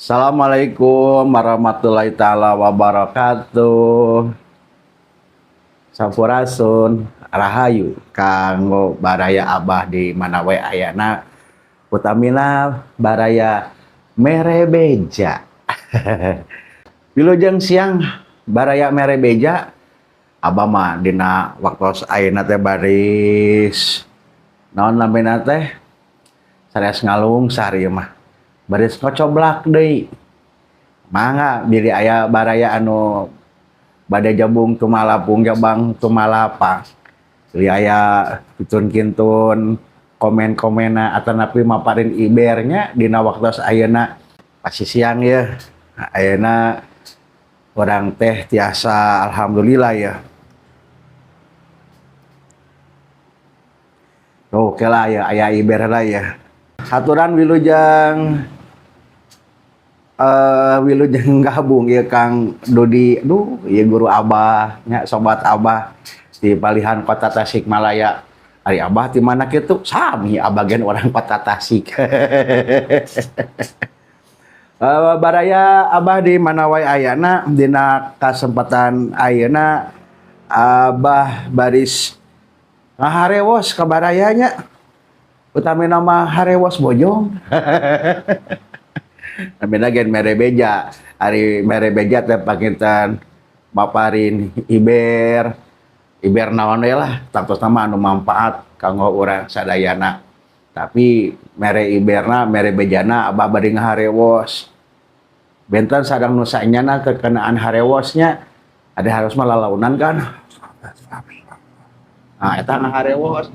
Assalamualaikum warahmatullahi taala wabarakatuh. Sampurasun, rahayu kanggo baraya Abah di mana wae ayana, utamina baraya mere beja. Wilujeng siang, baraya mere beja. Abah mah dina waktu ayeuna teh baris naon namina teh, sanes ngalungsar ieu mah, baris ngocoblak deui. Mangga bilih aya baraya anu bade jabung tumalapung, jabang tumalapang, bilih aya kintun-kintun komen-komena atanapi maparin ibernya dina waktu ayeuna pasti siang ya. Ayeuna urang teh tiasa, alhamdulillah ya. Oke lah ya, aya iber lah ya. Haturan wilujeng wilujeng gabung ya, Kang Dodi. Duh, ya guru Abah nya, sobat Abah di palihan Kota Tasikmalaya. Ari Abah di mana kitu? Sami, Abah gen orang Kota Tasik. Baraya Abah di mana wae ayana, dina kesempatan ayeuna Abah baris ngaharewos ka barayanya, utamina mah harewos Bojong. Namina gen mere beja. Ari mere beja teh panginten maparin iber iber naon we lah, tangtosna mah anu manfaat kanggo urang sadayana. Tapi mere iberna, mere bejana, Abah bade ngaharewos benten sareng nu saenyana kekenaan harewosnya. Ada harus mah lalaunan kan. Nah, eta ngaharewos.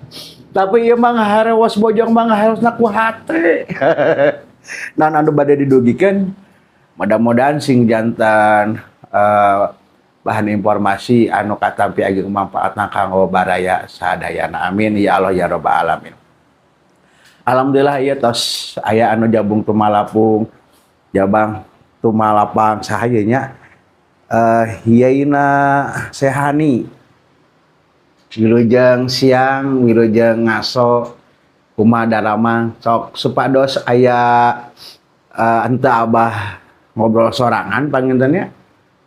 Tapi ieu mah ngaharewos Bojong mah ngaharewosna ku hate. Nah, anu bade didugikeun mudah-mudahan sing janten bahan informasi anu katampi ageng manfaatna kanggo baraya sadayana. Amin ya Allah ya rabbal alamin. Alhamdulillah ieu tos aya anu jabung tumalapung, jabang tumalapang. Saha ieu nya? Hiyaina Sehani. Wilujeng siang, wilujeng ngaso, kumaha daramang? Sok supados aya henteu Abah ngobrol sorangan panginten nya.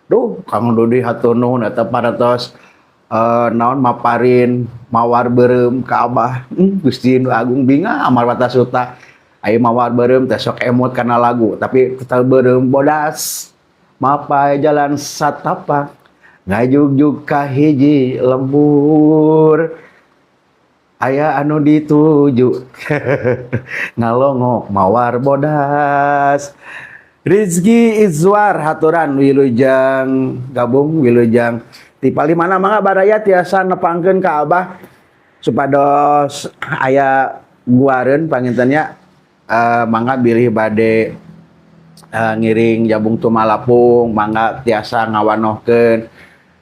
Duh, Kang Dodi, hatur nuhun eta parantos naon maparin mawar beureum ka Abah. Gusti nu Agung bingah amarwata suta. Aya mawar beureum teh sok emut kana lagu, tapi tetep beureum bodas. Mapay jalan satapak ngajugjug ka hiji lembur, aya anu dituju ngalongok mawar bodas. Rizky Izwar, haturan wilujeng gabung, wilujeng ti palih mana. Mangga baraya tiasa nepangkeun ka Abah supados aya guareun panginten nya. Mangga bilih bade ngiring jabung tumalapung, mangga tiasa ngawanohkeun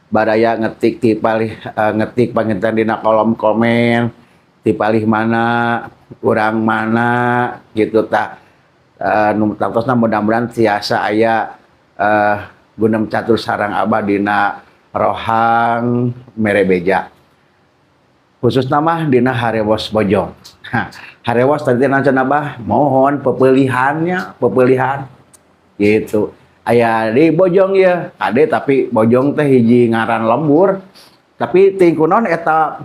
baraya ngetik ti palih ngetik panginten dina kolom komen ti palih mana, urang mana gitu tah. Nu tangtosna mudah-mudahan tiasa aya gunem catur sareng Abah dina rohang mere beja, khususna mah dina harewos Bojong. Ha, harewos tadi naon cenah Abah? Mohon pepelihannya, pepelihan gitu. Aya di Bojong ya ade, tapi Bojong teh hiji ngaran lembur, tapi ting kunaon eta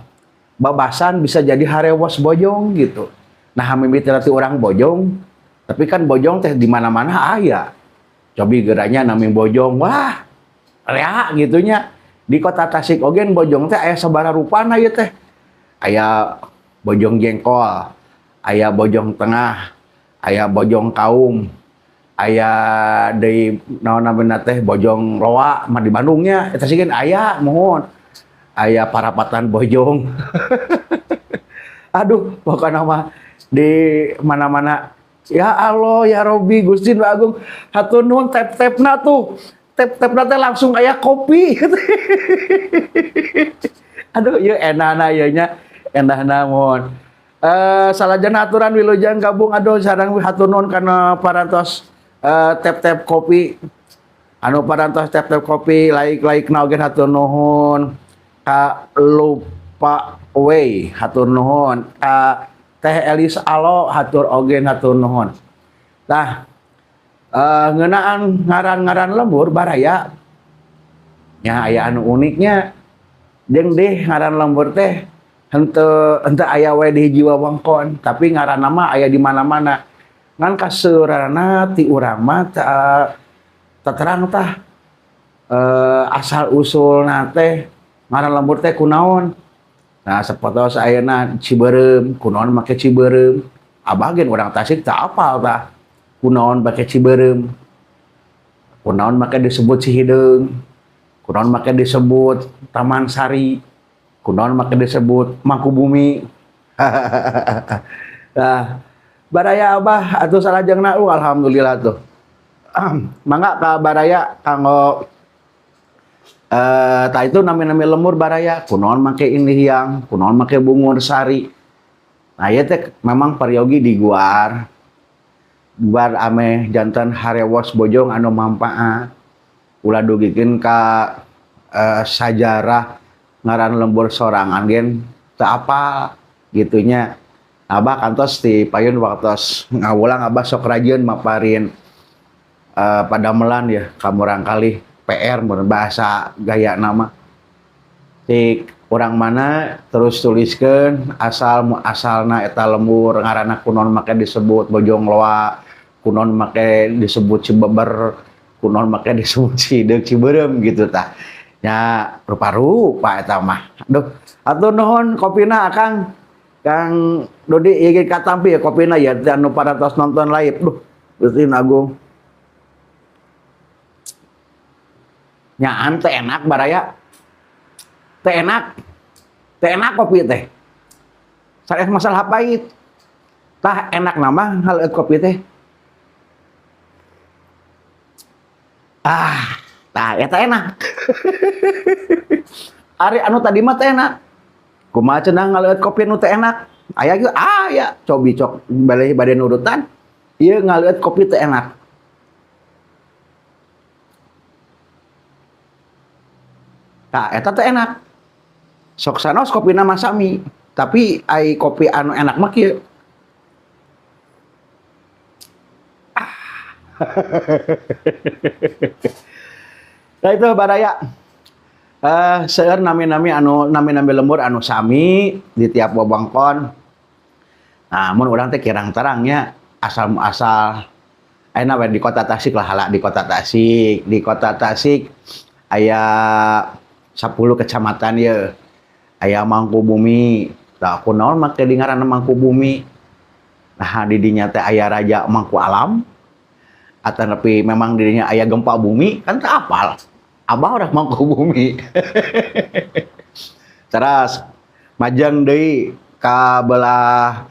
babasan bisa jadi harewos Bojong gitu. Nah, mimiti ti urang Bojong, tapi kan Bojong teh di mana-mana aya. Cobi geranya nami Bojong, wah rea gitunya. Di Kota Tasik oge Bojong teh aya sabaraha rupana ieu teh. Aya Bojong Jengkol, aya Bojong Tengah, aya Bojong Kaum, aya deui naon namina teh, Bojong Roa mah di Bandungnya eta sih aya. Mohon, aya Parapatan Bojong. Aduh, pokoknya mah di mana-mana. Ya Allah ya Robi, Gusti Nu Agung, hatur nuhun. Tap-tapna tuh, tap-tapna teh langsung aya kopi. Aduh, ieu enahna ieu nya, endahna. Mohon salajengna aturan wilujeng gabung. Aduh, sareng hatur nuhun kana parantos tap-tap kopi, anu parantos tap-tap kopi, like-like na oge hatur nuhun. Ka Lupa we hatur nuhun, ka Teh Elis Alo hatur oge hatur nuhun. Tah, Ngeunaan ngaran-ngaran lembur baraya nya aya anu uniknya jeung deh ngaran lembur teh henteu henteu aya we di hiji wewengkon, tapi ngaranna mah aya di mana-mana. Ngan kaseurana ti urang mah teu terang tah asal usulna teh ngaran lembur teh kunaon. Nah, sapertos ayeuna Cibeureum, kunaon make Cibeureum? Abah ge urang Tasik teu apal tah kunaon make Cibeureum, kunaon make disebut Cihideung, kunaon make disebut Taman Sari, kunaon make disebut Mangkubumi. Nah, baraya Abah atuh salajengna, alhamdulillah tuh. Mangga ka baraya kanggo tah itu nami-nami lembur baraya, kunaon make Indihiang, kunaon make Bungur Sari. Nah, ieu teh memang peryogi diguar. Guar ameh janten harewos bojong anu manfaat. Ulah dugikeun ka sajarah ngaran lembur sorangan gen teu apal gitunya. Abah kantos di payun waktos ngawulang Abah sok rajin maparin padamelan ya ka murangkalih PR mun bahasa gaya nama. Cik urang mana terus tuliskeun asal muasalna eta lembur ngaranna kunaon make disebut Bojong Loa, kunaon make disebut Cibeber, kunaon make disebut Cihideung Cibeureum gitu tah. Nya rupa-rupa eta mah. Aduh, atuh nuhun kopina Akang. Kang Dodi ieu ge katampi ya kopina ya anu parantos nonton live. Duh, Gusti Agung. Nyaan teh enak baraya. Teh enak. Teh enak kopi teh. Sanes masalah pahit. Tah enak nama hal kopi teh. Ah, tah eta enak. Ari anu tadi mah teh enak. Kumaha cenah ngaleueut kopi nu teh enak? Aya ge aya, cobi cok bade bade nurutan. Ieu ngaleueut kopi teh enak. Tah eta teh enak. Sok sanos kopina mah sami, tapi ai kopi anu enak mah kieu. Ah. Nah itu baraya. Seueur nami-nami anu nami-nami lembur anu sami di tiap wewengkon. Nah, mun urang teh kirang terangnya asal muasal ayeuna we di kota Tasik lah, hala di kota Tasik. Di kota Tasik aya 10 kecamatan ye. Aya Mangkubumi. Tah kunaon make di ngaranna Mangkubumi? Nah, di dinya teh aya Raja Mangku Alam. Atanapi memang di dinya aya gempa bumi kan teu apal. Abah urang Mangkubumi. Teras majeng deui ka belah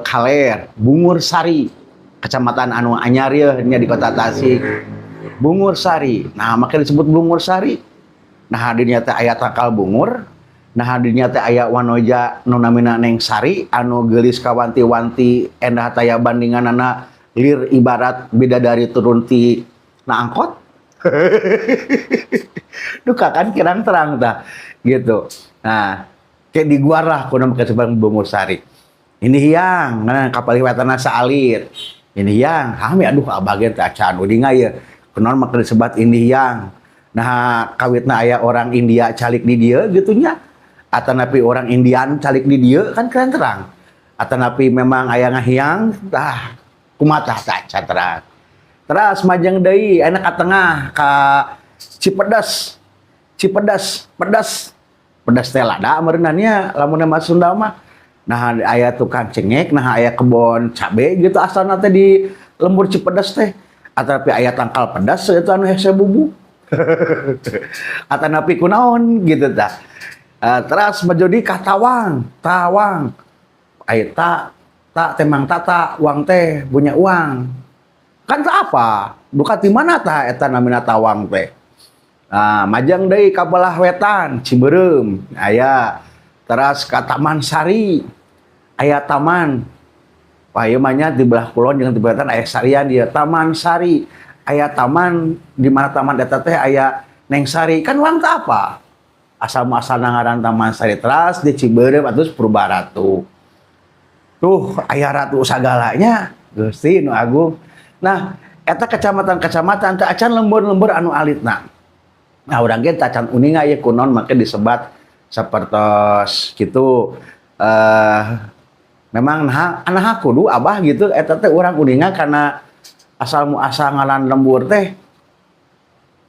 kaler Bungur Sari, kecamatan anu anyar yeuh nya di kota Tasik. Bungur Sari. Nah, make disebut Bungur Sari. Nah, di dinya teh aya tangkal bungur. Nah, di dinya teh aya wanoja nu namina Neng Sari anu geulis kawanti-wanti endah taya bandinganana lir ibarat bidadari turun ti na angkot. Duka kan kirang terang tah gitu. Nah, kayak di guar lah kudu make sebab Bungur Sari. Ini hiang, nah, kapal wetana saalit. Ini hiang, kami aduh abah ge teh acan udinga ieu. Kunaon make disebat ini hiang. Nah, kawitna aya orang India calik di dieu gitu nya. Atanapi orang Indian calik di dieu kan keren terang. Atanapi memang aya ngahiang tah kumaha tah acan terang. Teras majeng deui ayeuna ka tengah ka Cipedes. Cipedes, pedas. Pedas teh lada meureunna nya lamun mah Sunda mah. Nah, aya tukang cengek, nah aya kebon cabe gitu asalna teh di lembur Cipedes teh. Atanapi aya tangkal pedas itu anu hese bubu. Atanapi kunaon gitu tah. Teras menjadi ka Tawang, Tawang. Aya ta, ta temang tata, uang teh punya uang. Kan tak apa, bukan di mana tah eta namina Tawang teh. Nah, majeng deui ka belah wetan Cibeureum, aya. Teras ka Taman Sari, aya taman. Wah, ieu mah nya di belah kulon jeung di belah wetan aya sarian ieu Taman Sari. Aya taman di mana taman eta teh aya Neng Sari. Kan uang teh apa? Asal muasalna ngaran Taman Sari teras di Cibeureum atuh Purbaratu. Tuh aya ratu sagalanya, Gusti nu Agung. Nah, Eta kecamatan-kecamatan teh acan lembur-lembur anu alitna. Nah, urang ge tacan uninga ieu kunaon make disebat sapertos kitu. Memang nah kudu Abah gitu, eta teh urang uninga karena asal muasal ngaran lembur teh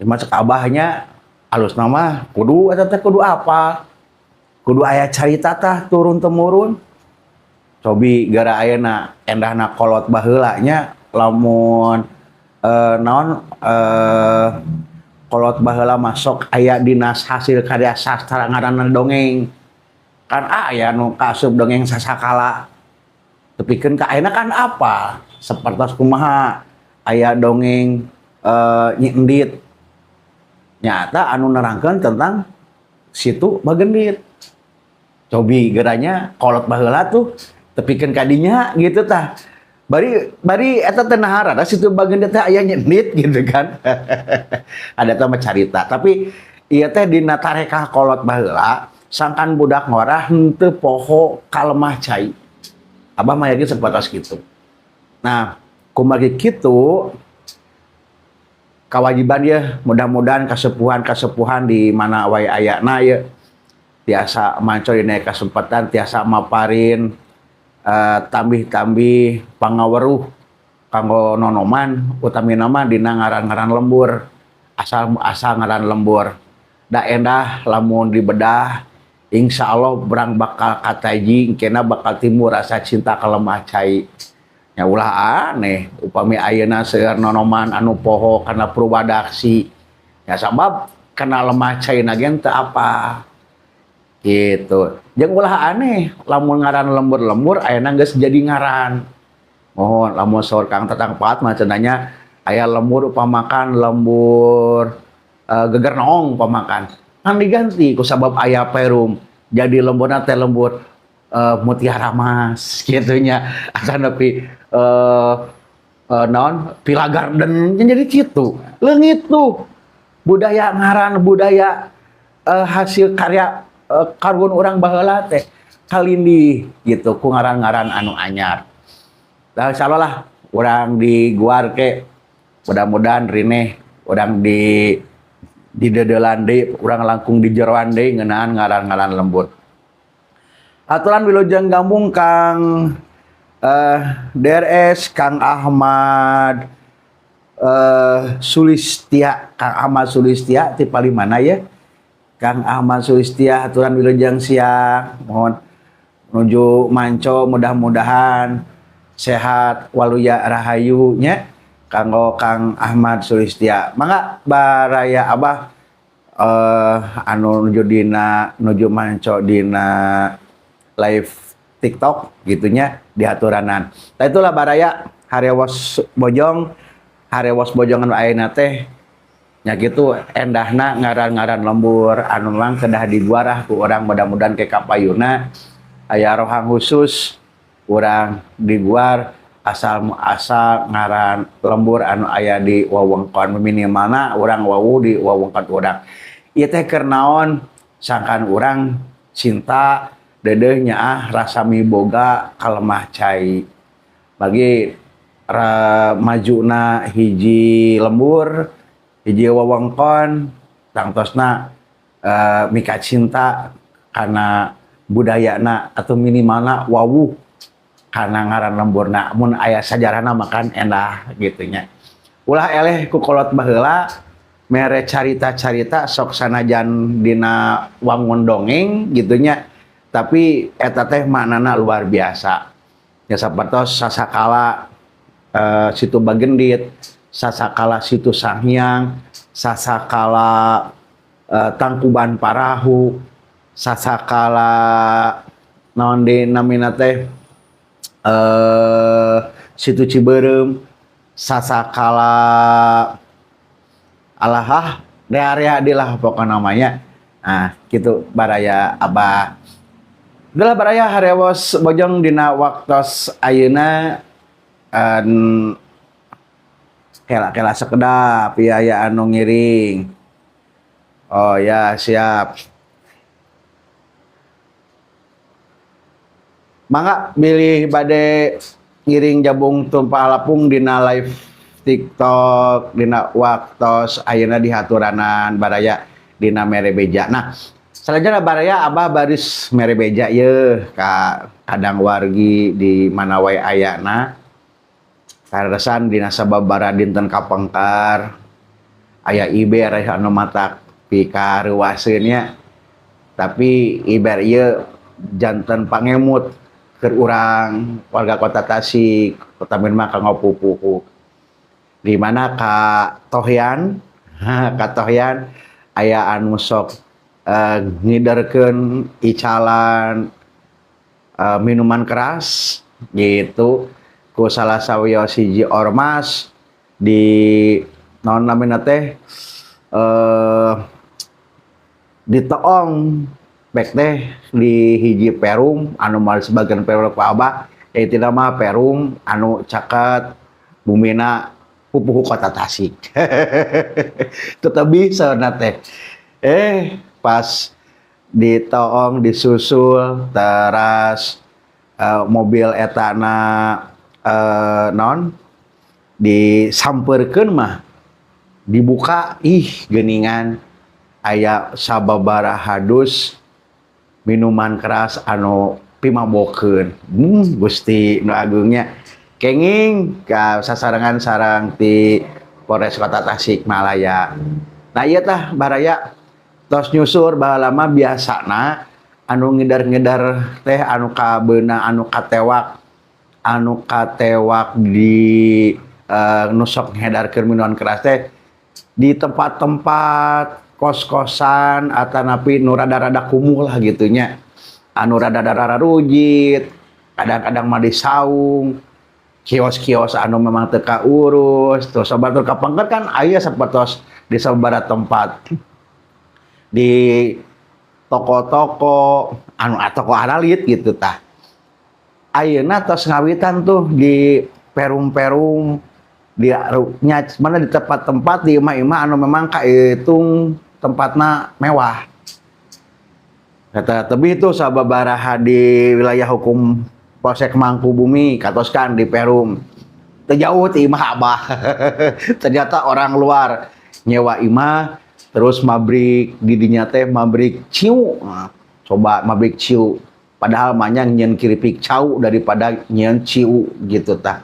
ya cek Abahnya alus nama kudu eta teh kudu apa, kudu aya carita tah turun temurun. Cobi gara ayeuna endahna kolot baheula nya, lamun naon kolot baheula masuk aya dinas hasil karya sastra ngaranna dongeng kan, aya nu kaasup dongeng sasakala tepikeun ka ayeuna kan apa sapertos kumaha aya dongeng Nyi Endit, nyata anu nerangkeun tentang Situ Bagendit. Cobi geranya kolot baheula tuh tepikeun ka dinya gitu tah, bari bari eta teh nahara Situ Bagendit teh aya Nyi Endit gitu kan. Ada teh mah carita, tapi ieu teh dina tarekah kolot baheula sangkan budak ngora henteu poho ka lemah cai. Abah mah yakin sebatas gitu. Nah, kumargi kitu kewajiban ya, mudah-mudahan kasepuhan-kasepuhan di mana wae ayana ya tiasa manco dina kesempatan tiasa maparin tambih-tambih pangaweruh kanggo nonoman, utamina mah dina ngaran-ngaran lembur, asal asal ngaran lembur. Da endah lamun dibedah, insya Allah berang bakal kataji kena bakal timbul rasa cinta ka lemah cai nya. Ulah aneh upami ayeuna seueur nonoman anu poho kana purwadaksi ya, sabab kana lemah cai ge teu apa gitu. Jeung ulah aneh lamun ngaran lembur-lembur ayeuna geus jadi ngaran. Mohon lamun saur Kang Tatang Paat mah cenanya aya lembur pamakan lembur Gegernong pamakan kan diganti ku sabab aya perum jadi lemburna teh lembur Mutiara Mas gitu nya, atanapi naon Villa Garden, jadi gitu leungit tuh budaya ngaran, budaya hasil karya karuhun urang baheula teh kalindih gitu ku ngaran-ngaran anu anyar. Nah, insyaallah lah urang di guar ke mudah-mudahan rineh urang di dedelan deui, urang langkung di jeroan deui ngeunaan ngaran-ngaran lembur. Aturan wilujeng gambung Kang DRS, Kang Ahmad Sulistia, Kang Ahmad Sulistia ti paling mana ya? Kang Ahmad Sulistia, aturan wilujeng siang, mohon menuju manco, mudah-mudahan sehat waluya rahayu nya kanggo Kang Ahmad Sulistia. Mangga baraya Abah anu nuju dina nuju manco dina live TikTok gitunya diaturanan. Nah, itulah baraya harewos bojong, harewos bojongan ayeuna teh nya kitu endahna ngaran-ngaran lembur anu memang kedah diguarah ku urang. Mudah-mudahan ke kapayuna aya rohang khusus urang diguar asal asal ngaran lembur anu aya di wewengkon, minimalna urang wawuh di wewengkon urang. Ieu teh keur naon? Sangkan urang cinta deudeuh nyaah rasa miboga ka lemah cai bagi majuna hiji lembur hiji wewengkon tangtosna mika cinta kana budayana atau minimalna wawuh kana ngaran lemburna. Mun aya sajarahna makan endah gitu nya. Ulah eleh ku kolot baheula mere carita-carita sok sanajan dina wangun dongeng gitu nya, tapi eta teh maknana luar biasa ya, sapertos sasakala Situ Bagendit, sasakala Situ Sanghyang, sasakala Tangkuban Parahu, sasakala naon di namina teh Situ Cibeureum, sasakala alah rea-rea lah pokok namanya. Nah, gitu baraya Abah. Adalah baraya harewos bojong dina waktos ayeuna kela-kela sekedap ya ya anu ngiring. Oh ya, siap. Mangga bilih bade ngiring jabung tumpah lapung dina live. TikTok dina waktos ayeuna dihaturanan baraya dina mere beja. Nah, selanjutnya baraya, Abah baris mere beja ye ka kadang wargi di mana wae ayana. Kaleresan dina sababaraha dinten kapengkar aya iber anu matak pikareuwaseun nya. Tapi iber ieu janten pangemut keur urang warga Kota Tasik, utamina mah kanggo pupuhu. Di mana ka Tohyan, ka Tohyan aya anu sok ngiderkeun icalan minuman keras gitu ku salah sawios hiji ormas di naon namina teh, ditoong bek teh di hiji perum anu moal sebagian perum ku Abah ya, tidak mah perum anu caket bumina pupuhu Kota Tasik. Tetapi saurna teh pas ditoong, disusul teras mobil etana non disamperkeun mah dibuka, ih geuningan aya sababaraha dus minuman keras anu pimabokeun. Gusti nu agungnya, kenging ka sasarengan sareng ti Polres Kota Tasikmalaya. Nah, ieu tah baraya, tos nyusur. Baheula mah biasana anu ngidar-ngidar teh anu kabeuna, anu katewak di nu sok ngedarkeun minuman keras teh di tempat-tempat kos-kosan atanapi nu rada-rada kumuh lah gitu nya, anu rada-rada rujit, kadang-kadang mah di saung, kios-kios anu memang teu kaurus. Terus batur kapengker kan aya sapertos di sababaraha tempat, di toko-toko anu toko aralit gitu. Tah, ayeuna tos ngawitan tuh di perum-perum, di nya mana di tempat-tempat, di imah-imah anu memang kahitung tempatna mewah. Kata tebih itu sababaraha di wilayah hukum Polsek Mangkubumi, katoskan di Perum. Teu jauh ti imah Abah. Ternyata orang luar nyewa imah, terus mabrik di dinya teh mabrik ciu. Nah, coba mabrik ciu. Padahal mah nyieun keripik cau daripada nyieun ciu gitu tah.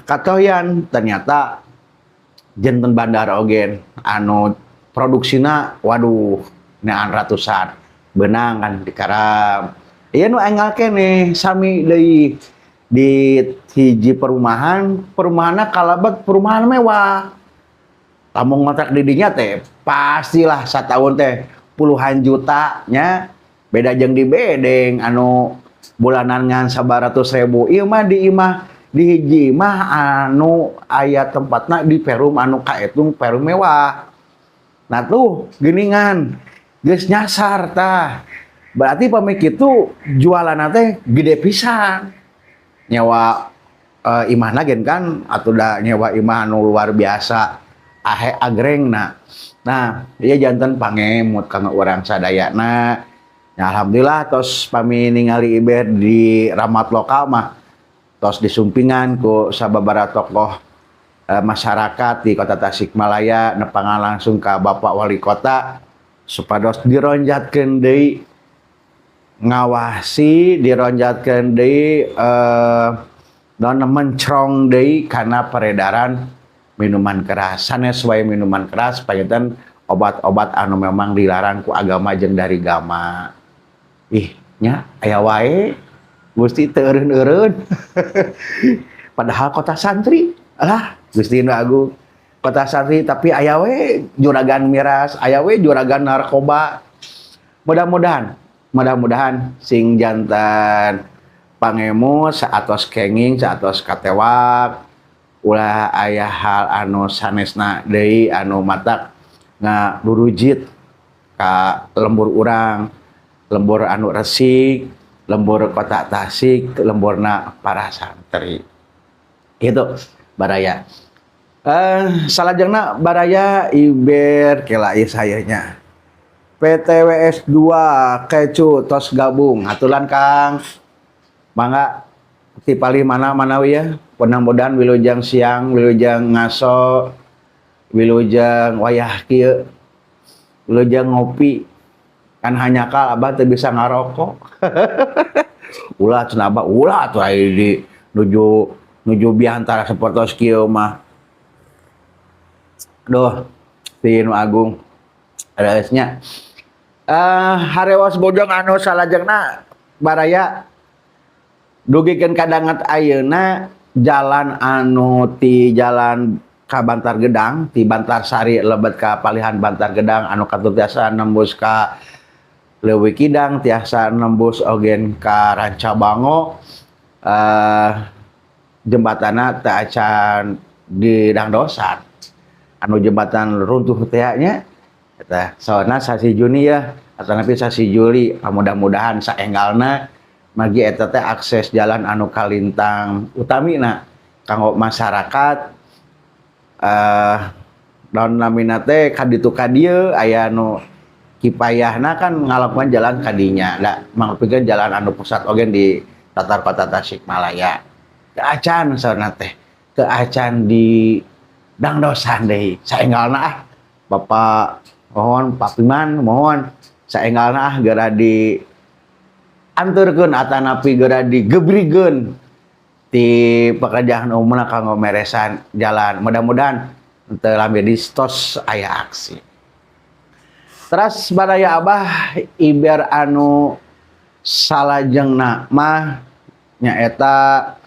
Katoyan ternyata janten bandar ogen anu produksina, waduh, nean ratusan benang kan dikaram. Iya, nu enggal keneh sami deui di hiji perumahan, perumahanna kalebet perumahan mewah. Lamun ngontrak di dinya teh pastilah satahun teh puluhan juta nya, beda jeung di bedeng anu bulanan ngan sabaratus ribu. Ieu mah di imah, di hiji imah anu aya tempatna di perum anu kaetung perum mewah. Nah tuh geuningan geus nyasar tah. Berarti pami kitu jualanna teh gede pisan. Nyewa imahna gen kan atuh da nyewa imah anu luar biasa ahe agrengna. Nah, ieu janten pangemut kanggo urang sadayana. Ya, alhamdulillah tos pami ningali iber di Ramat Lokal mah tos disumpingan ku sababaraha tokoh masyarakat di Kota Tasikmalaya, nepangan langsung ka Bapak Wali Kota supados dironjatkeun deui ngawasi, dironjatkeun deui naon, mencrong deui kana peredaran minuman keras. Sanes wae minuman keras, panginten obat-obat anu memang dilarang ku agama jeung dari gama. Ih nya, aya wae Gusti, teu eureun-eureun. Padahal kota santri lah, Gusti nu agung, kota santri tapi aya we juragan miras, aya we juragan narkoba. Mudah-mudahan sing janten pangemut saatos kenging, saatos katewak, ulah aya hal anu sanesna deui anu matak ngarurujit ka lembur urang, lembur anu resik, lembur Kota Tasik, lemburna para santri. Itu baraya. Salajengna baraya, iber kela ieu sayanya. PTWS 2 Kecu tos gabung. Aturan Kang. Mangga ti palih mana manawi ya. Mudah-mudahan wilujeng siang, wilujeng ngaso, wilujeng wayah kieu, wilujeng ngopi. Kan hanjakal Abah teu bisa ngarokok. Ulah cenah Abah, ulah atuh aya di nuju nuju biantara sapertos kieu mah. Duh, ti nu agung. Nya. Harewas bojong anu salajengna, baraya, dugikeun kadanget ayeuna jalan anu ti jalan ka Bantar Gedang, ti Bantarsari lebet ka Palihan Bantar Gedang, anu katuh tiasa nembus ka Leuwi Kidang, tiasa nembus ogen ka Rancabango, jembatanna teu acan di dangdosan, anu jembatan runtuh teh nya eta. Soalna sasi Juni ya atau nanti sasi Juli, mudah-mudahan saenggalna, magi eta teh akses jalan anu kalintang utamina kanggo masyarakat. Naon namina teh, kaditu ka dieu aya nu kipayahna kan ngalakukan jalan kadinya da mangpikeun jalan anu pusat oge di tatar kota Tasikmalaya. Teu acan saurna teh, teu acan di dangdosan deui saenggalna. Ah, Bapak, mohon Pak Piman, mohon saenggalna ah geura di anturkeun atanapi geura digebrigeun ti pekerjaan umumna kanggo meresan jalan. Mudah-mudahan teu lami distos aya aksi. Terus, baraya Abah, iber anu salajengna mah nyaeta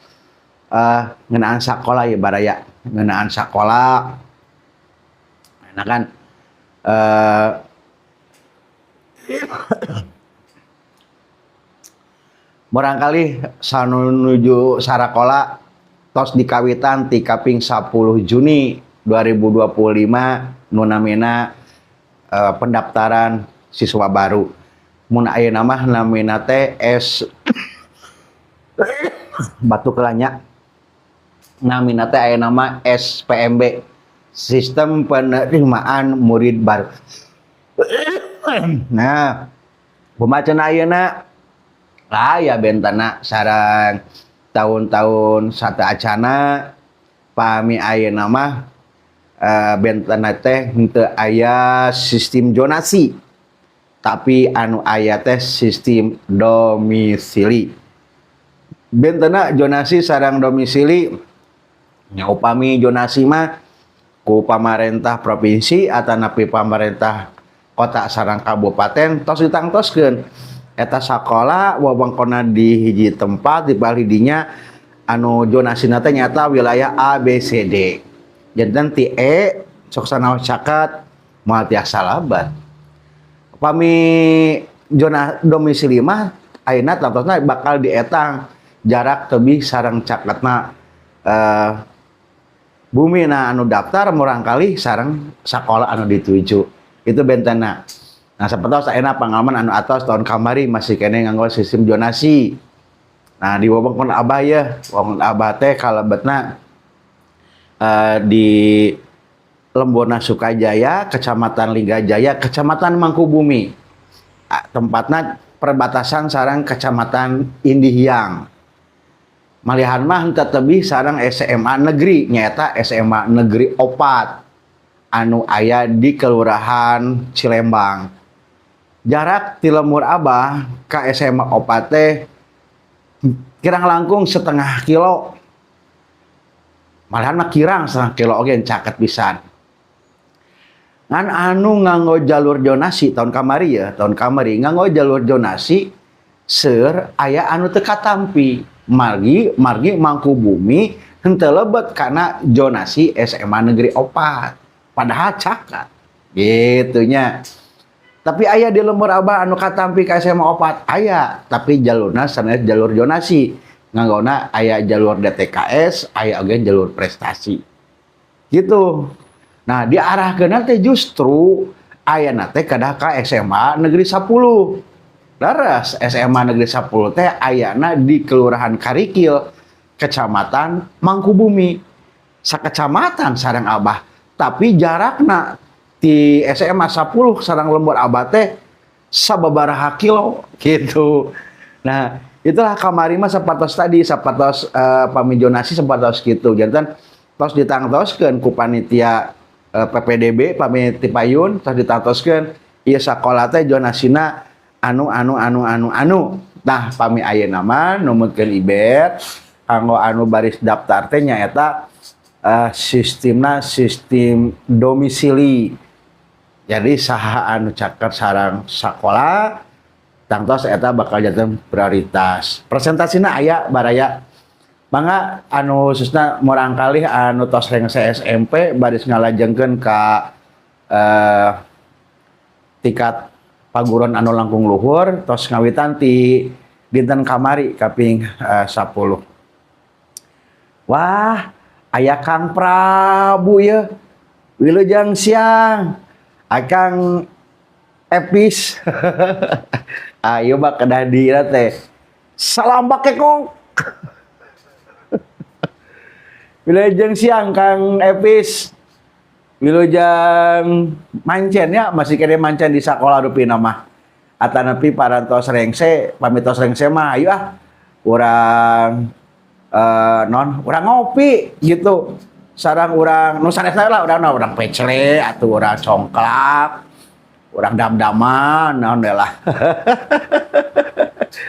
ngeunaan sakola ya, baraya, ngeunaan sakola. Nah, kan murangkalih sanu nuju sarakola tos dikawitan ti kaping 10 Juni 2025 nu namina pendaftaran siswa baru, mun ayeuna mah namina teh S batuk nya, namina teh ayeuna mah SPMB, Sistem Penerimaan Murid Baru. Nah, pembacaan ayeuna lah ya bentena sareng tahun-tahun sateuacana. Pami ayeuna mah bentena teh henteu aya sistem zonasi, tapi anu aya teh sistem domisili. Bentena zonasi sareng domisili nya, upami zonasi mah ku pamarentah provinsi atanapi pamarentah kota sareng kabupaten tos ditangtoskeun eta sakola wewengkonna di hiji tempat di palih dinya, anu zonasina teh nyata wilayah A B C D. Janten ti E sok sanaos caket moal tiasa labat. Pami zona domisili mah ayeuna tangtosna bakal dietang jarak tebih sareng caketna bumi na anu daftar murangkalih sareng sakola anu dituju itu bentena. Nah, sapertos ayeuna pengalaman anu atos tahun kamari masih keneh nganggo sistem zonasi. Nah, di wewengkon Abah ya, wewengkon Abah teh kalebetna di Lemburna Sukajaya, Kecamatan Linggajaya, Kecamatan Mangkubumi. Tempatna perbatasan sareng Kecamatan Indihiang. Malihan mah henteu tebih sareng SMA negeri, nyaeta SMA Negeri 4 anu aya di Kelurahan Cilembang. Jarak ti lembur Abah ka SMA 4 teh kirang langkung setengah kilo, malahan mah kirang setengah kilo oge, caket pisan. Ngan anu nganggo jalur zonasi tahun kamari ya, tahun kamari nganggo jalur zonasi seur aya anu teu katampi, margi margi Mangkubumi henteu lebet kana zonasi SMA Negeri 4, padahal caket gitu nya. Tapi aya di lembur Abah anu katampi ka SMA 4 aya, tapi jalurna sanes jalur zonasi, nganggona aya jalur DTKS, aya oge jalur prestasi gitu. Nah, diarahkeun teh justru ayana teh kedah ka SMA Negeri 10. Leres, SMA Negeri 10 teh ayana di Kelurahan Karikil, Kecamatan Mangkubumi, sakecamatan sareng Abah, tapi jarakna di SMA 10 sareng lembur Abah teh sababaraha kilo gitu. Nah, Itulah kamari mah sapertos tadi, sapertos pami zonasi sapertos kitu. Janten tos ditangtoskeun ku panitia PPDB pami ti payun tos ditangtoskeun ieu sakola teh zonasina anu anu anu anu anu. Nah, pami ayeuna mah numutkeun Ibet kanggo anu baris daftar teh nyaeta sistemna sistem domisili. Jadi saha anu caket sareng sakola tangtos eta bakal janten prioritas. Presentasina aya baraya. Mangga anu khususna murangkalih anu tos rengse SMP baris ngalajengkeun ka tingkat paguron anu langkung luhur tos ngawitan ti dinten kamari kaping 10. Wah, aya Kang Prabu ye. Wilujeng siang. Akang Epis. Ayo mah kedah dira teh. Salam bakekong. Wilujeng siang Kang Epis. Wilujeng mancen ya, masih kene mancen di sakola rupina mah. Atanapi parantos rengse, pami tos rengse mah ayo ah. Urang non, urang ngopi gitu. Sarang urang nu sanesna lah urang urang pecle atau urang congklak, urang dam-daman naon we lah.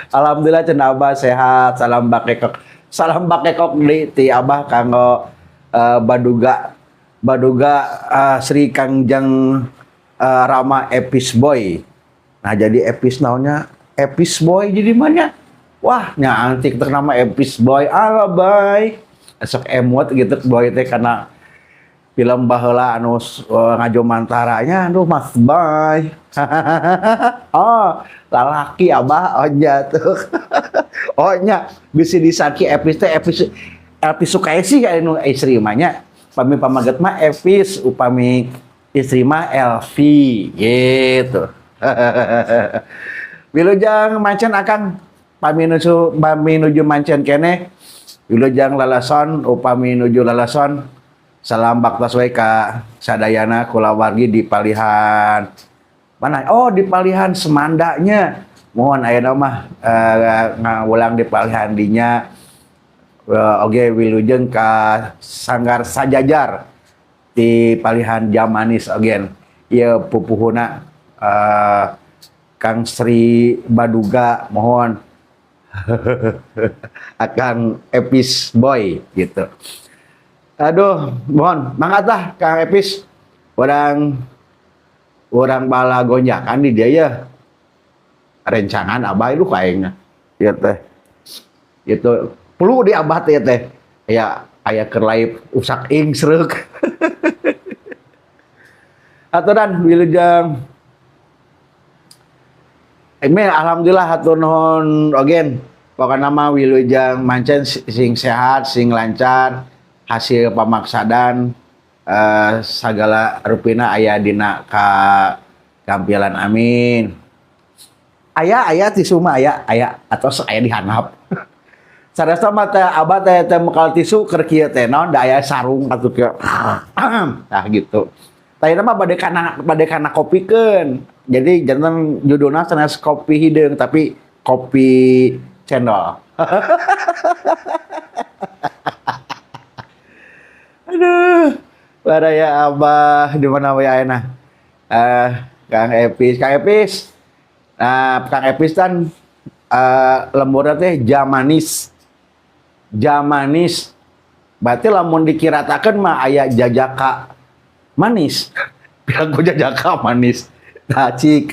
Alhamdulillah cenah Abah sehat, salam bakekok. Salam bakekok di ti Abah kanggo baduga baduga Sri Kangjeng Rama Epis Boy. Nah, jadi Epis naonnya? Epis Boy jadi mana? Wah, nya antik teh nama Epis Boy. Alabay. Esok emot gitu boy teh karena film baheula anu ngajomantaranya aduh Mas Boy. Oh, lalaki Abah oh nya tuh. Oh nya bisi disaki Epis teh Epis Epis Sukaesi anu istri mah nya. Pami pamaget mah Epis, upami istri mah Elvi gitu. Wilujeng mancen Akang, pami nuju pami nuju mancen keneh. Wilujeng lalason, upami nuju lalason. Salam baktos we ka sadayana kulawargi di palihan mana? Oh, di palihan Semandanya. Mohon ayeuna mah ngawulang di palihan dinya. Oge wilujeng ka Sanggar Sajajar di palihan Jamanis ogen. Ieu pupuhuna Kang Sri Baduga mohon Akang Epis Boy gitu. Aduh, mohon mangga tah Kang Epis. Urang urang bala gonjakan di dia ya. Rencangan Abah itu kayaknya. Ieu teh. Itu perlu di Abah teh teh. Aya aya keur live usak ingsreuk. Aturan wilujeng Eme alhamdulillah hatur nuhun ogen. Pokokna mah wilujeng mancen sing sehat, sing lancar, hasil pamaksadan sagala rupina aya dina kagampilan amin. Aya aya tisu mah aya aya atos aya di handap. Sarasa mah teh Abah teh teh mekal tisu keur kieu teh naon da aya sarung atuh kieu. Nah gitu. Tayana mah bade kana kopikeun. Jadi janten judulna sanes kopi hideung tapi kopi cendol. Aduh, baraya Abah di mana we ayeuna? Kang Epis, Kang Epis. Nah, Kang Epis kan lemburna teh Jamanis. Jamanis. Berarti lamun dikiratakeun mah aya jajaka manis. Piraku jajaka manis. Nah, cik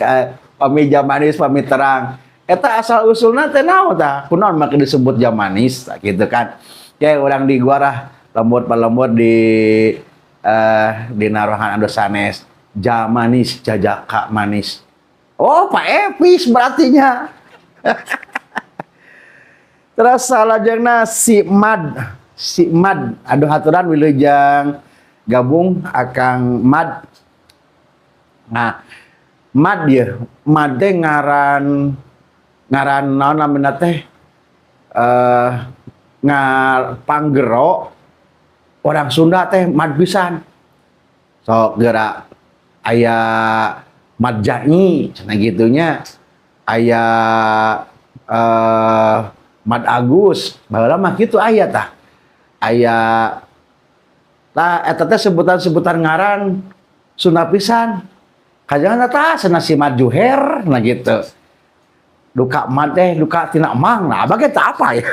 pami Jamanis pami terang. Eta asal usulna teh naon tah? Kunaon make disebut Jamanis tah gitu kan. Ya urang di guarah lembur palembur di dina ruangan anu sanes Jamanis jajaka manis. Oh, Pak Epis berartinya. Terus salajengna si Mad, si Mad, aduh haturan wilujeng gabung Akang Mad. Nah, Mad ya, Mad teh ngaran ngaran naon namina teh ngar panggero orang Sunda teh mad pisan. Sok gerak aya Madjani cenah gitunya, aya Mad Agus baheula mah kitu aya tah, aya tah eta teh sebutan-sebutan ngaran Sunda pisan. Kajangan tah cenah si Mad Juher, nah gitu. Duka mad teh duka tina mang, nah abah teh apa ya?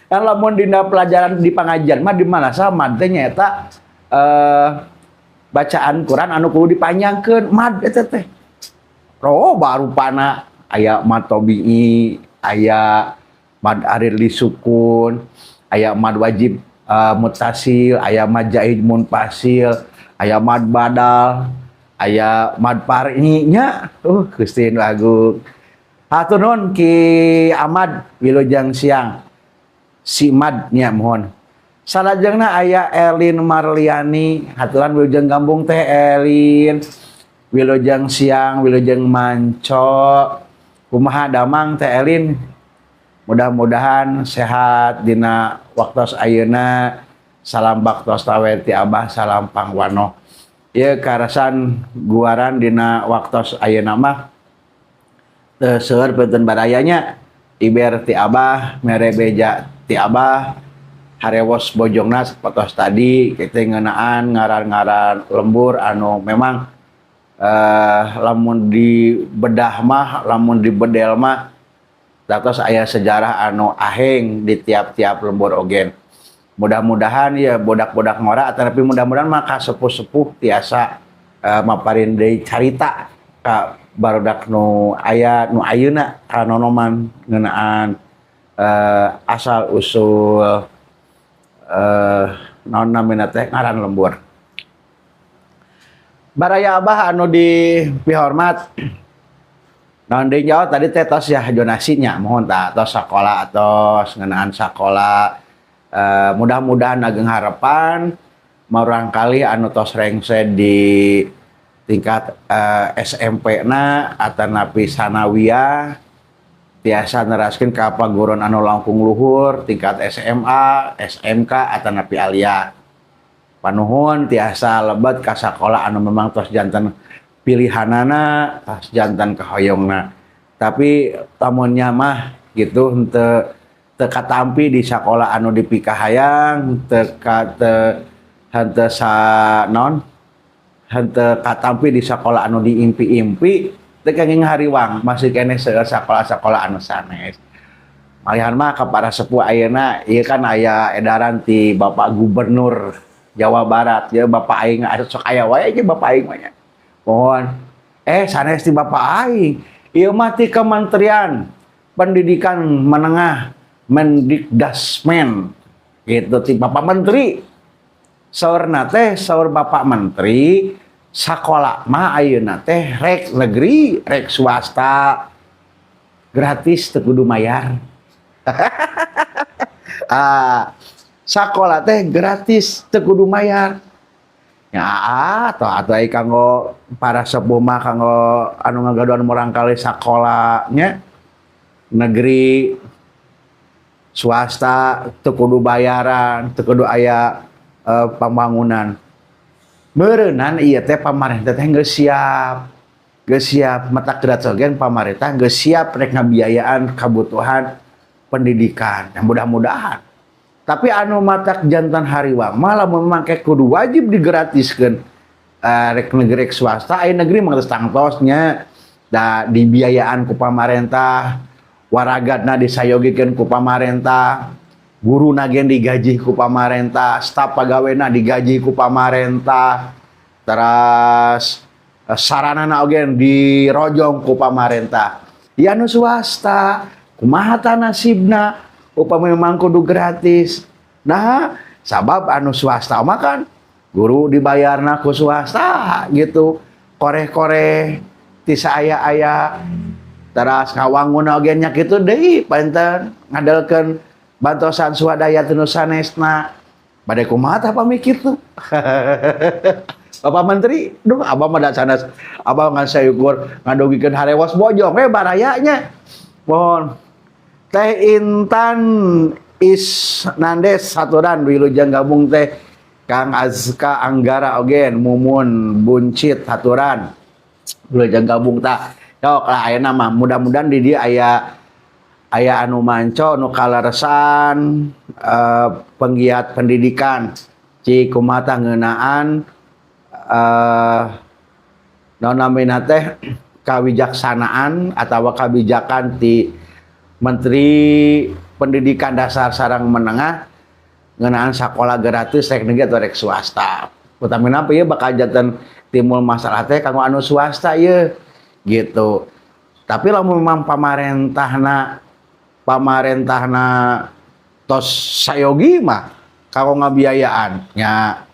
Kan lamun dina pelajaran di pengajian mah di mana sa mad teh nyaeta bacaan Quran anu kudu dipanjangkeun mad eta teh. Roh rupana aya mad tobi'i, aya mad arid lisukun, aya mad wajib mutasil, aya mad jaiz munfasil, aya mad badal, aya mad far'i nya. Gusti nu agung. Hatur nuhun Ki Ahmad, wilujeng siang. Si Mad nya, mohon. Salajengna aya Elin Marliani, haturan wilujeng gambung Teh Elin. Wilujeng siang, wilujeng manco. Kumaha damang, Teh Elin? Mudah-mudahan sehat dina waktos ayeuna. Salam baktos tawe ti Abah, salam pangwano. Ieu karasan guaran dina waktos ayeuna mah teu seueur punten barayanya, iber ti Abah, mere beja ti Abah, harewos bojongna sapertos tadi kita ngeunaan ngaran-ngaran lembur anu memang lamun dibedah mah, lamun dibedel mah datos aya sejarah anu aheng di tiap-tiap lembur ogen. Mudah-mudahan ya bodak-bodak ngora, tapi mudah-mudahan mah sepuh-sepuh tiasa maparin deui carita ka barudak nu aya nu ayeuna kanonoman ngeunaan asal usul naon namina teh ngaran lembur. Baraya Abah anu dipihormat, naon deui jawab tadi teh tos ya zonasinya, mohon tah tos sakola, tos ngeunaan sakola. Mudah-mudahan ageng harapan murangkali anu tos rengse di tingkat SMP na atanapi sanawiyah tiasa neraskeun ka paguron anu langkung luhur tingkat SMA, SMK atanapi aliyah. Panuhun tiasa lebet ka sakola anu memang tos janten pilihanana, tos janten kahoyongna. Tapi lamunnya mah gitu henteu teu katampi di sakola anu dipikahayang, teu ka teu henteu sa non henteu katampi di sakola anu diimpi-impi, teu kenging hariwang, masih keneh seueur sakola-sakola anu sanes. Malihan mah ka para sepuh ayeuna ieu kan aya edaran ti Bapak Gubernur Jawa Barat ya, Bapak aing sok aya wae ge Bapak aing mah nya. Mohon sanes ti Bapak aing. Ieu mah ti Kementerian Pendidikan Menengah, Mendikdasmen gitu, ti Bapak Menteri. Saurna teh, saur Bapak Menteri, sakola mah ayeuna teh rek negeri rek swasta gratis, teu kudu mayar. Ah, sakola teh gratis, teu kudu mayar ya. Atau ai kanggo para sepuh mah, kanggo anu ngagaduhan murangkali sakolanya negeri swasta teu kudu bayaran, teu kudu aya pembangunan. Meureunan ieu teh pamarentah teh geus siap, geus siap mata gratis oge, pamarentah geus siap rek ngabiayaan kebutuhan pendidikan. Yang mudah-mudahan. Tapi anu matak janten hariwang mah lamun mangke kudu wajib digratiskeun rek negeri rek swasta, aya negeri mah geus tangtosnya da dibiayaan ku pamarentah, waragatna disayogikeun ku pamarentah, guruna ge digaji ku pamarentah, staf pagawena digaji ku pamarentah, teras saranana oge dirojong ku pamarentah. Ya nu swasta kumaha tah nasibna upami memang kudu gratis? Nah, sabab anu swasta mah kan guru dibayarna ku swasta gitu, koreh-koreh ti saaya-aya, teras ngawangun oge nya kitu deui, panten ngadelkeun bantosan swadaya teu nu sanesna. Bade kumaha tah pami kitu, Bapak Menteri? Duh, abah mah da sanes, abah ngan sayukur ngadugikeun harewos bojong we barayanya. Mohon Teh Intan Isnandes saturan wilujeng gabung Teh. Kang Azka Anggara ogen, Mumun Buncit haturan wilujeng gabung. Tah, yok lah ayeuna mah mudah-mudahan di dieu aya. Aya anu manco nu kaleresan penggiat pendidikan, cik kumaha ngeunaan naon namina teh, kawijaksanaan atau kebijakan ti Menteri Pendidikan Dasar sareng Menengah ngeunaan sekolah gratis, rek negeri atau rek swasta. Utamina apa ya, bakal janten timbul masalah teh kanggo anu swasta ya gitu. Tapi lamun memang pamarentahna tos sayogi mah kanggo ngabiayaan nya,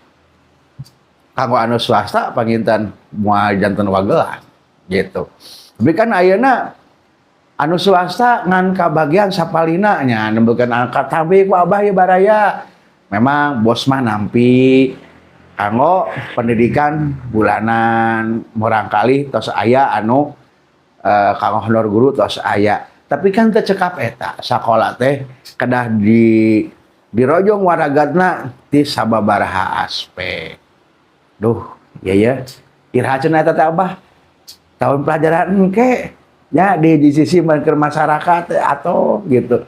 kanggo anu swasta panginten moal janten wagelan gitu. Tapi kan ayeuna anu swasta ngan kabagian sapalina nya, nembekeun angkat tabi ku abah ya, baraya. Memang bos mah nampi kanggo pendidikan bulanan murangkali tos aya anu kanggo honor guru tos aya. Tapi kan teu cekap eta, sakola teh kedah dirojong waragatna ti sababaraha aspek. Duh, ya ya. Iraha cenah eta teh, Abah? Tahun pelajaran engke ya di sisi keur masyarakat atau gitu.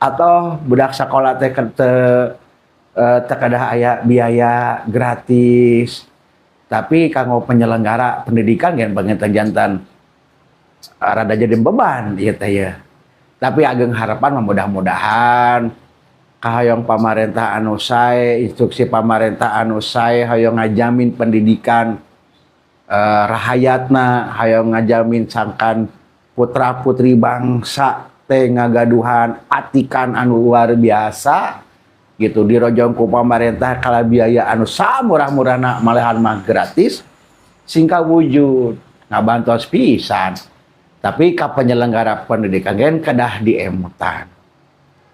Atau budak sekolah teh teu kedah aya biaya gratis. Tapi kanggo penyelenggara pendidikan kan panginten janten rada jadi beban ieu teh ya. Tapi ageng harapan mah mudah-mudahan kahoyong pamarentah anu sae, instruksi pamarentah anu sae, hoyong ngajamin pendidikan rahayatna, hoyong ngajamin sangkan putra putri bangsa teh ngagaduhan atikan anu luar biasa gitu, dirojong ku pamarentah kala biaya anu samurah-murahna, malehan mah gratis, sing kawujud ngabantos pisan. Tapi ka penyelenggara pendidikan gen kedah diemutan.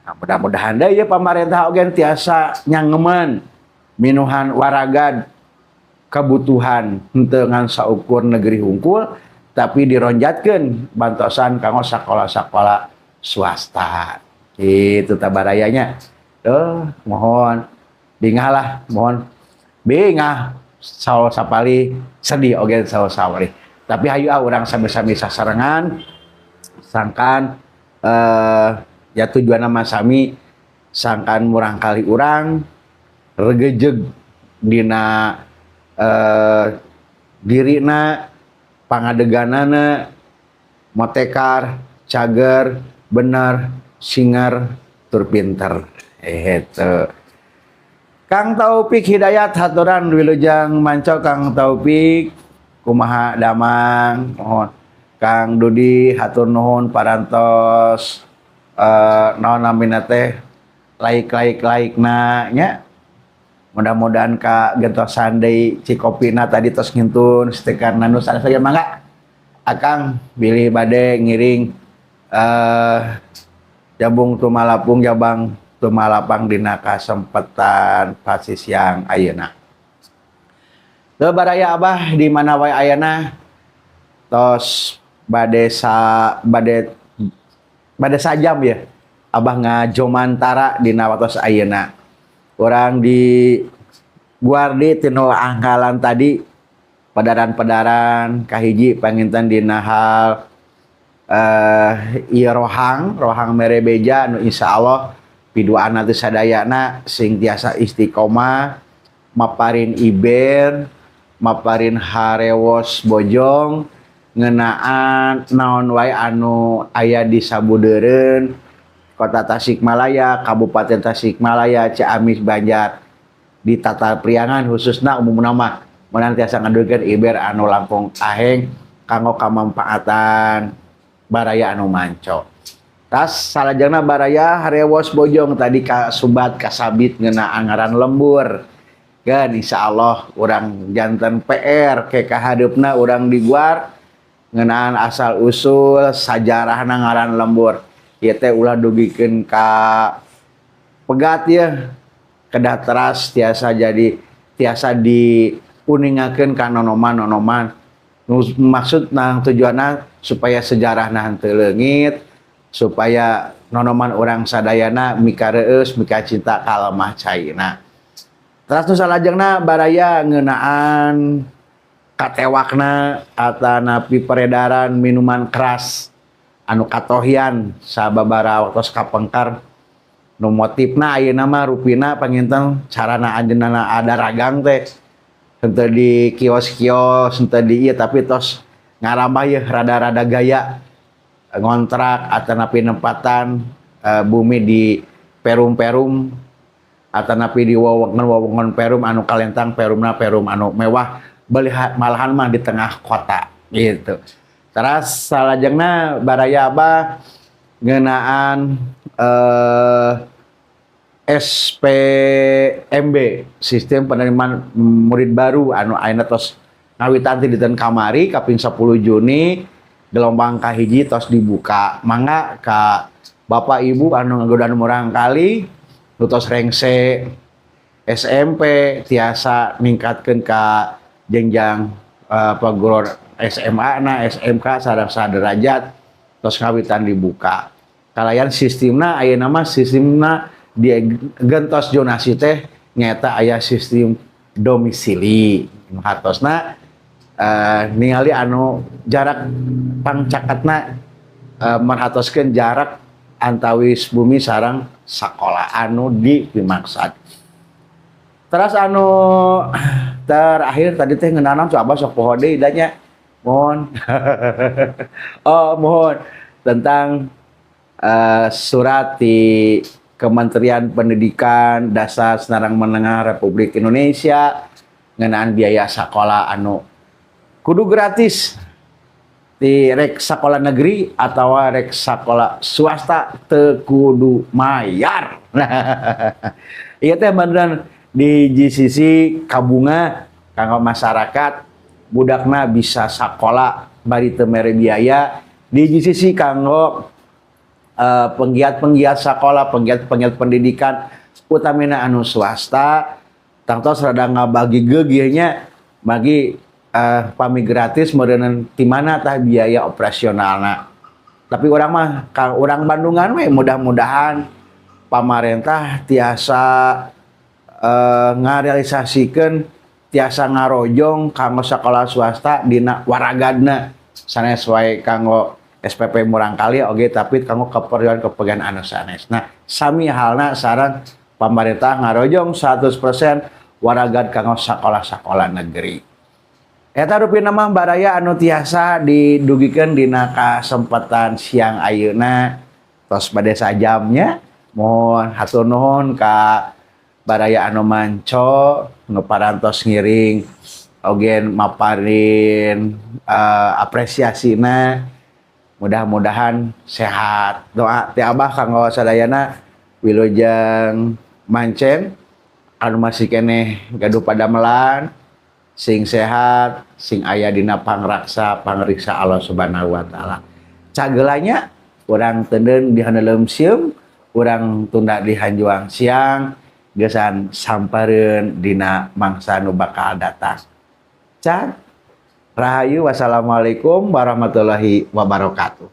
Nah, mudah-mudahan deh ya pamarentah oge tiasa nyangeman minuhan waragad kebutuhan henteu ngan saukur negeri hungkul, tapi dironjatkeun bantosan kanggo sakola-sakola swasta itu tah, barayanya. Tuh, mohon bingah lah, mohon bingah sawo sapali, sedih oge sawo sawari. Tapi hayu ah, urang sami-sami sasarengan sangkan ya tujuan nama sami, sangkan murangkali urang regejeg dina dirina, pangadeganana motekar, cager, bener, singer, tur pinter. Itu Kang Taufik Hidayat haturan wilujeng manco. Kang Taufik, kumaha damang? Mohon Kang Dudi, hatur nuhun parantos naon namina teh, like like like na nya. Mudah-mudahan ka gentosan deui cikopina tadi tos ngintun stiker nu sanes saja. Mangga Akang, bilih bade ngiring jabung tumalapung, jabang tumalapang dina kasempatan pasti siang ayeuna. Teu baraya Abah di mana wae ayana, tos bade sa bade bade sajam ya Abah ngajomantara dina watos ayeuna. Urang di Guardi tinu angkalan tadi, pedaran-pedaran kahiji panginten dina hal ieu rohang rohang mere beja nu insyaallah piduana teh sadayana sing tiasa istiqomah maparin iber, maparin harewos bojong ngeunaan naon wae anu aya di sabudeureun Kota Tasikmalaya, Kabupaten Tasikmalaya, Ciamis, Banjar, di Tatar Priangan khususna, umumna mah meunang tiasa ngadugikeun iber anu langkung aheng kanggo kamampaatan baraya anu manco. Tas salajengna, baraya harewos bojong, tadi ka subat kasabit ngeunaan ngaran lembur. Kan insyaallah urang janten PR ke kahadeupna urang diguar ngeunaan asal usul sajarahna ngaran lembur. Ieu teh ulah dugikeun ka pegat ya, kedah teras tiasa jadi tiasa diuningakeun ka nonoman-nonoman. Maksud nang tujuanna supaya sejarahna henteu leungit, supaya nonoman urang sadayana mikareueus, mikacinta ka lemah caina. Terus nu salajengna, baraya, ngeunaan katewakna atanapi peredaran minuman keras Anu katohian sababaraha waktos kapengkar nu motifna ayeuna mah rupina panginten carana anjeunna ada ragang teh henteu di kios-kios, henteu di ieu, tapi tos ngarambah yeuh rada-rada gaya ngontrak atanapi nempatan bumi di perum-perum atanapi di wewengkon-wewengkon perum anu kalentang perumna perum anu mewah, malahan mah di tengah kota gitu. Terus salajengna, baraya Abah, ngeunaan SPMB, sistem penerimaan murid baru, anu ayeuna tos ngawitan ti dinten kamari kaping 10 Juni gelombang kahiji tos dibuka. Mangga ka Bapak Ibu anu ngagodohan murangkalih nu tos rengse SMP tiasa ningkatkeun ka jenjang perguruan SMA na SMK sareng saderajat, tos ngawitan dibuka. Kalayan sistemna ayeuna mah sistemna di gentos zonasi teh nyaeta aya sistem domisili. Nu hartosna ningali anu jarak pangcaketna, merhatoskeun jarak antawis bumi sareng sakola anu dipimaksad. Terus anu terakhir tadi teh ngeunaan coba sok poho deui da nya. Mohon. Oh, mohon tentang surat di Kementerian Pendidikan Dasar Sareng Menengah Republik Indonesia ngeunaan biaya sekolah anu kudu gratis di rek sekolah negeri atau rek sekolah swasta teu kudu mayar. Nah, ieu teh beneran di GCC kabunga kanggo masyarakat, budakna bisa sekolah bari teu mere biaya. Di GCC kanggo penggiat-penggiat sekolah, penggiat-penggiat pendidikan, utamina anu swasta, tangtos rada ngabagi geugeuh nya, bagi pami gratis meureunan ti mana tah biaya operasionalna. Tapi urang mah ka urang Bandungan we, mudah-mudahan pamarentah tiasa ngarealisasikeun, tiasa ngarojong kanggo sekolah swasta dina waragadna, sanes wae kanggo SPP murangkalih oge, tapi kanggo keperluan-keperluan anu sanes. Nah, sami halna sareng pamarentah ngarojong 100% waragad kanggo sekolah-sekolah negeri. Eta rupina mah, baraya, anu tiasa didugikeun dina kasempatan siang ayeuna, tos bade sajamnya. Mohon hatur nuhun ka baraya anu manco nu parantos ngiring oge maparin apresiasina. Mudah-mudahan sehat. Doa ti Abah kanggo sadayana wilujeng mancen anu masih keneh gaduh padamelan, sing sehat, sing aya dina pangraksa pangriksa Allah Subhanahu wa Taala. Cagelanya urang teundeun di handeuleum sieum, urang tunda di hanjuang siang, gesan sampareun dina mangsa nu bakal datang. Cag, rahayu, wassalamualaikum warahmatullahi wabarakatuh.